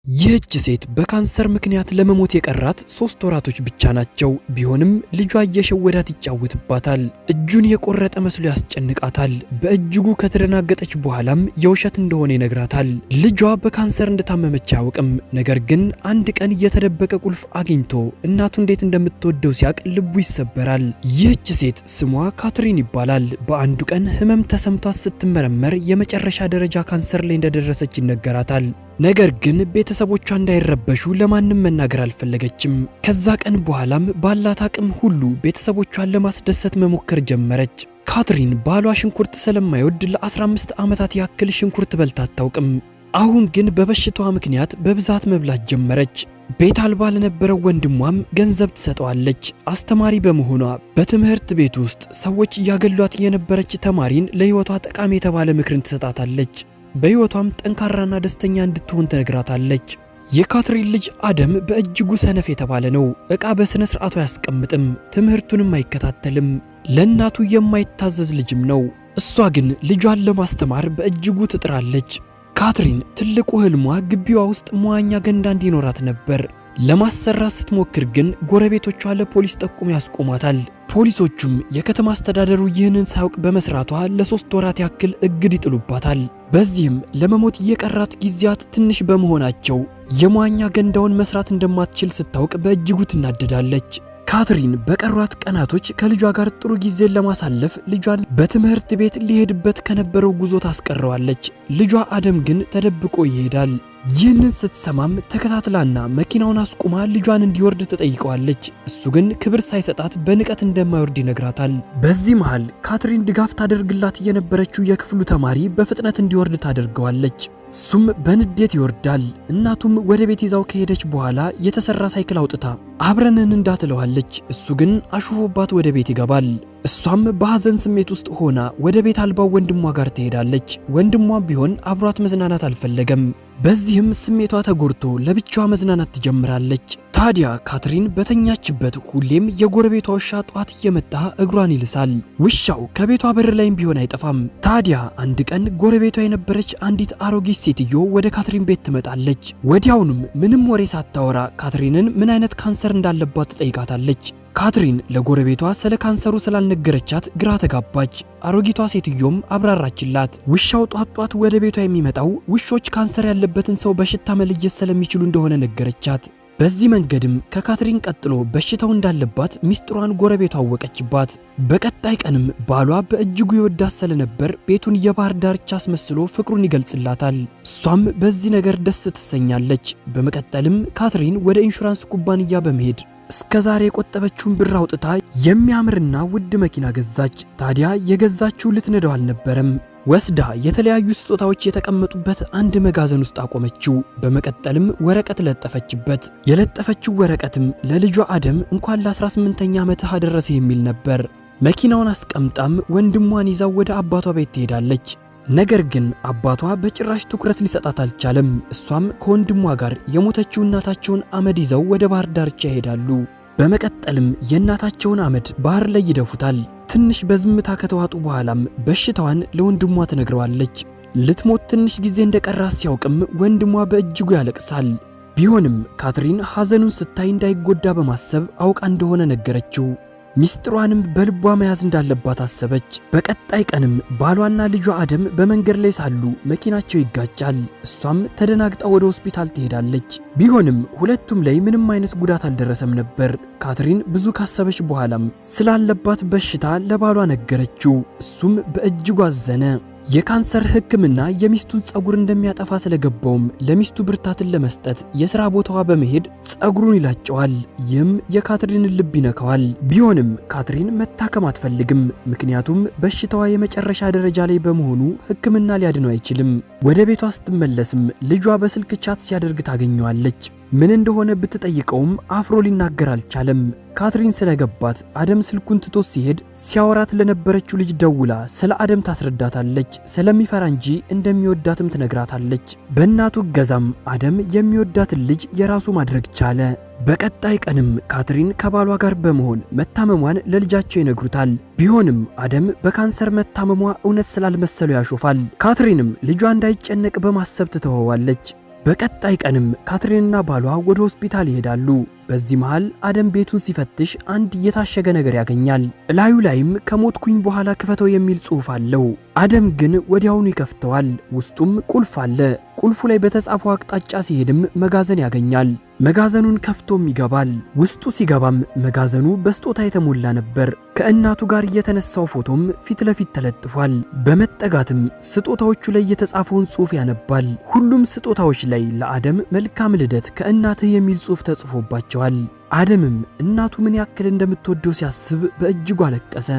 ይህች ሴት በካንሰር ምክንያት ለመሞት የቀራት 3 ወራቶች ብቻ ናቸው። ቢሆንም ልጇ እየሸወዳት ይጫወትባታል። እጁን የቆረጠ መስሎ ያስጨንቃታል። በእጅጉ ከተደናገጠች በኋላም የውሸት እንደሆነ ይነግራታል። ልጇ በካንሰር እንደታመመች አያውቅም። ነገር ግን አንድ ቀን የተደበቀ ቁልፍ አግኝቶ እናቱ እንዴት እንደምትወደው ሲያቅ ልቡ ይሰበራል። ይህች ሴት ስሟ ካትሪን ይባላል። በአንዱ ቀን ህመም ተሰምቷት ስትመረመር የመጨረሻ ደረጃ ካንሰር ላይ እንደደረሰች ይነገራታል። ነገር ግን ቤተሰቦቿ እንዳይረበሹ ለማንም መናገር አልፈለገችም። ከዛ ቀን በኋላም ባላት አቅም ሁሉ ቤተሰቦቿን ለማስደሰት መሞከር ጀመረች። ካትሪን ባሏ ሽንኩርት ስለማይወድ ለ15 ዓመታት ያክል ሽንኩርት በልታ አታውቅም። አሁን ግን በበሽታዋ ምክንያት በብዛት መብላት ጀመረች። ቤት አልባ ለነበረው ወንድሟም ገንዘብ ትሰጠዋለች። አስተማሪ በመሆኗ በትምህርት ቤት ውስጥ ሰዎች እያገሏት የነበረች ተማሪን ለሕይወቷ ጠቃሚ የተባለ ምክርን ትሰጣታለች። በሕይወቷም ጠንካራና ደስተኛ እንድትሆን ትነግራታለች። የካትሪን ልጅ አደም በእጅጉ ሰነፍ የተባለ ነው። ዕቃ በሥነ ሥርዓቱ አያስቀምጥም፣ ትምህርቱንም አይከታተልም። ለእናቱ የማይታዘዝ ልጅም ነው። እሷ ግን ልጇን ለማስተማር በእጅጉ ትጥራለች። ካትሪን ትልቁ ህልሟ ግቢዋ ውስጥ መዋኛ ገንዳ እንዲኖራት ነበር። ለማሰራት ስትሞክር ግን ጎረቤቶቿ ለፖሊስ ጠቁመው ያስቆሟታል። ፖሊሶቹም የከተማ አስተዳደሩ ይህንን ሳያውቅ በመስራቷ ለ3 ወራት ያክል እግድ ይጥሉባታል። በዚህም ለመሞት የቀራት ጊዜያት ትንሽ በመሆናቸው የመዋኛ ገንዳውን መስራት እንደማትችል ስታውቅ በእጅጉ ትናደዳለች። ካትሪን በቀሯት ቀናቶች ከልጇ ጋር ጥሩ ጊዜን ለማሳለፍ ልጇን በትምህርት ቤት ሊሄድበት ከነበረው ጉዞ ታስቀረዋለች። ልጇ አደም ግን ተደብቆ ይሄዳል። ይህንን ስትሰማም ተከታትላና መኪናውን አስቁማ ልጇን እንዲወርድ ትጠይቀዋለች። እሱ ግን ክብር ሳይሰጣት በንቀት እንደማይወርድ ይነግራታል። በዚህ መሃል ካትሪን ድጋፍ ታደርግላት የነበረችው የክፍሉ ተማሪ በፍጥነት እንዲወርድ ታደርገዋለች። እሱም በንዴት ይወርዳል። እናቱም ወደ ቤት ይዛው ከሄደች በኋላ የተሰራ ሳይክል አውጥታ አብረን እንንዳ ትለዋለች። እሱ ግን አሹፎባት ወደ ቤት ይገባል። እሷም በሐዘን ስሜት ውስጥ ሆና ወደ ቤት አልባው ወንድሟ ጋር ትሄዳለች። ወንድሟም ቢሆን አብሯት መዝናናት አልፈለገም። በዚህም ስሜቷ ተጎድቶ ለብቻዋ መዝናናት ትጀምራለች። ታዲያ ካትሪን በተኛችበት ሁሌም የጎረቤቷ ውሻ ጧት እየመጣ እግሯን ይልሳል። ውሻው ከቤቷ በር ላይም ቢሆን አይጠፋም። ታዲያ አንድ ቀን ጎረቤቷ የነበረች አንዲት አሮጊት ሴትዮ ወደ ካትሪን ቤት ትመጣለች። ወዲያውኑም ምንም ወሬ ሳታወራ ካትሪንን ምን አይነት ካንሰር እንዳለባት ትጠይቃታለች። ካትሪን ለጎረቤቷ ስለ ካንሰሩ ስላልነገረቻት ግራ ተጋባች። አሮጊቷ ሴትዮም አብራራችላት። ውሻው ጧት ጧት ወደ ቤቷ የሚመጣው ውሾች ካንሰር ያለበትን ሰው በሽታ መለየት ስለሚችሉ እንደሆነ ነገረቻት። በዚህ መንገድም ከካትሪን ቀጥሎ በሽታው እንዳለባት ሚስጥሯን ጎረቤቷ አወቀችባት። በቀጣይ ቀንም ባሏ በእጅጉ ይወዳት ስለነበር ቤቱን የባህር ዳርቻ አስመስሎ ፍቅሩን ይገልጽላታል። እሷም በዚህ ነገር ደስ ትሰኛለች። በመቀጠልም ካትሪን ወደ ኢንሹራንስ ኩባንያ በመሄድ እስከ ዛሬ የቆጠበችውን ብር አውጥታ የሚያምርና ውድ መኪና ገዛች። ታዲያ የገዛችው ልትነዳው አልነበረም። ወስዳ የተለያዩ ስጦታዎች የተቀመጡበት አንድ መጋዘን ውስጥ አቆመችው። በመቀጠልም ወረቀት ለጠፈችበት። የለጠፈችው ወረቀትም ለልጇ አደም እንኳን ለ18ኛ ዓመትህ አደረሰህ የሚል ነበር። መኪናውን አስቀምጣም ወንድሟን ይዛው ወደ አባቷ ቤት ትሄዳለች። ነገር ግን አባቷ በጭራሽ ትኩረት ሊሰጣት አልቻለም። እሷም ከወንድሟ ጋር የሞተችው እናታቸውን አመድ ይዘው ወደ ባህር ዳርቻ ይሄዳሉ። በመቀጠልም የእናታቸውን አመድ ባህር ላይ ይደፉታል። ትንሽ በዝምታ ከተዋጡ በኋላም በሽታዋን ለወንድሟ ትነግረዋለች። ልትሞት ትንሽ ጊዜ እንደቀራት ሲያውቅም ወንድሟ በእጅጉ ያለቅሳል። ቢሆንም ካትሪን ሐዘኑን ስታይ እንዳይጎዳ በማሰብ አውቃ እንደሆነ ነገረችው። ሚስጥሯንም በልቧ መያዝ እንዳለባት አሰበች። በቀጣይ ቀንም ባሏና ልጇ አደም በመንገድ ላይ ሳሉ መኪናቸው ይጋጫል። እሷም ተደናግጣ ወደ ሆስፒታል ትሄዳለች። ቢሆንም ሁለቱም ላይ ምንም አይነት ጉዳት አልደረሰም ነበር። ካትሪን ብዙ ካሰበች በኋላም ስላለባት በሽታ ለባሏ ነገረችው። እሱም በእጅጉ አዘነ። የካንሰር ሕክምና የሚስቱን ጸጉር እንደሚያጠፋ ስለገባውም ለሚስቱ ብርታትን ለመስጠት የሥራ ቦታዋ በመሄድ ጸጉሩን ይላጨዋል። ይህም የካትሪንን ልብ ይነካዋል። ቢሆንም ካትሪን መታከም አትፈልግም። ምክንያቱም በሽታዋ የመጨረሻ ደረጃ ላይ በመሆኑ ሕክምና ሊያድነው አይችልም። ወደ ቤቷ ስትመለስም ልጇ በስልክ chat ሲያደርግ ታገኘዋለች። ምን እንደሆነ ብትጠይቀውም አፍሮ ሊናገር አልቻለም። ካትሪን ስለገባት አደም ስልኩን ትቶ ሲሄድ ሲያወራት ለነበረችው ልጅ ደውላ ስለ አደም ታስረዳታለች። ስለሚፈራ እንጂ እንደሚወዳትም ትነግራታለች። በእናቱ እገዛም አደም የሚወዳትን ልጅ የራሱ ማድረግ ቻለ። በቀጣይ ቀንም ካትሪን ከባሏ ጋር በመሆን መታመሟን ለልጃቸው ይነግሩታል። ቢሆንም አደም በካንሰር መታመሟ እውነት ስላልመሰለው ያሾፋል። ካትሪንም ልጇ እንዳይጨነቅ በማሰብ ትተወዋለች። በቀጣይ ቀንም ካትሪንና ባሏ ወደ ሆስፒታል ይሄዳሉ። በዚህ መሃል አደም ቤቱን ሲፈትሽ አንድ የታሸገ ነገር ያገኛል። እላዩ ላይም ከሞትኩኝ በኋላ ክፈተው የሚል ጽሑፍ አለው። አደም ግን ወዲያውኑ ይከፍተዋል። ውስጡም ቁልፍ አለ። ቁልፉ ላይ በተጻፈው አቅጣጫ ሲሄድም መጋዘን ያገኛል። መጋዘኑን ከፍቶም ይገባል። ውስጡ ሲገባም መጋዘኑ በስጦታ የተሞላ ነበር። ከእናቱ ጋር የተነሳው ፎቶም ፊት ለፊት ተለጥፏል። በመጠጋትም ስጦታዎቹ ላይ የተጻፈውን ጽሑፍ ያነባል። ሁሉም ስጦታዎች ላይ ለአደም መልካም ልደት ከእናትህ የሚል ጽሑፍ ተጽፎባቸዋል። አደምም እናቱ ምን ያክል እንደምትወደው ሲያስብ በእጅጉ አለቀሰ።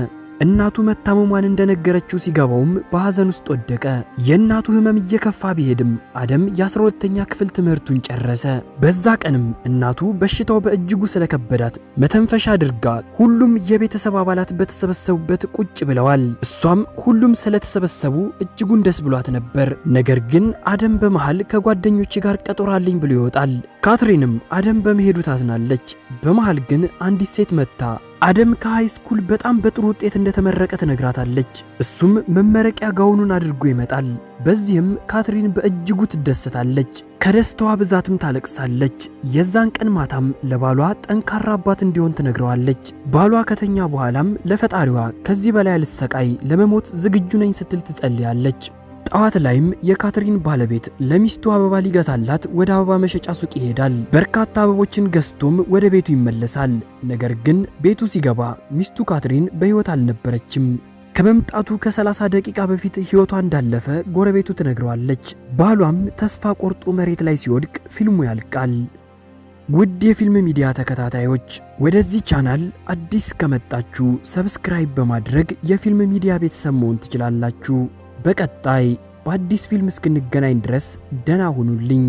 እናቱ መታመሟን እንደነገረችው ሲገባውም በሐዘን ውስጥ ወደቀ። የእናቱ ህመም እየከፋ ቢሄድም አደም የ12ኛ ክፍል ትምህርቱን ጨረሰ። በዛ ቀንም እናቱ በሽታው በእጅጉ ስለከበዳት መተንፈሻ አድርጋ ሁሉም የቤተሰብ አባላት በተሰበሰቡበት ቁጭ ብለዋል። እሷም ሁሉም ስለተሰበሰቡ እጅጉን ደስ ብሏት ነበር። ነገር ግን አደም በመሃል ከጓደኞቼ ጋር ቀጠሮ አለኝ ብሎ ይወጣል። ካትሪንም አደም በመሄዱ ታዝናለች። በመሃል ግን አንዲት ሴት መጥታ አደም ከ high school በጣም በጥሩ ውጤት እንደተመረቀ ትነግራታለች። እሱም መመረቂያ ጋውኑን አድርጎ ይመጣል። በዚህም ካትሪን በእጅጉ ትደሰታለች። ከደስታዋ ብዛትም ታለቅሳለች። የዛን ቀን ማታም ለባሏ ጠንካራ አባት እንዲሆን ትነግረዋለች። ባሏ ከተኛ በኋላም ለፈጣሪዋ ከዚህ በላይ አልሰቃይ፣ ለመሞት ዝግጁ ነኝ ስትል ትጸልያለች። ጠዋት ላይም የካትሪን ባለቤት ለሚስቱ አበባ ሊገዛላት ወደ አበባ መሸጫ ሱቅ ይሄዳል። በርካታ አበቦችን ገዝቶም ወደ ቤቱ ይመለሳል። ነገር ግን ቤቱ ሲገባ ሚስቱ ካትሪን በሕይወት አልነበረችም። ከመምጣቱ ከ30 ደቂቃ በፊት ሕይወቷ እንዳለፈ ጎረቤቱ ትነግረዋለች። ባሏም ተስፋ ቆርጦ መሬት ላይ ሲወድቅ ፊልሙ ያልቃል። ውድ የፊልም ሚዲያ ተከታታዮች፣ ወደዚህ ቻናል አዲስ ከመጣችሁ subscribe በማድረግ የፊልም ሚዲያ ቤተሰብ መሆን ትችላላችሁ። በቀጣይ በአዲስ ፊልም እስክንገናኝ ድረስ ደህና ሁኑልኝ።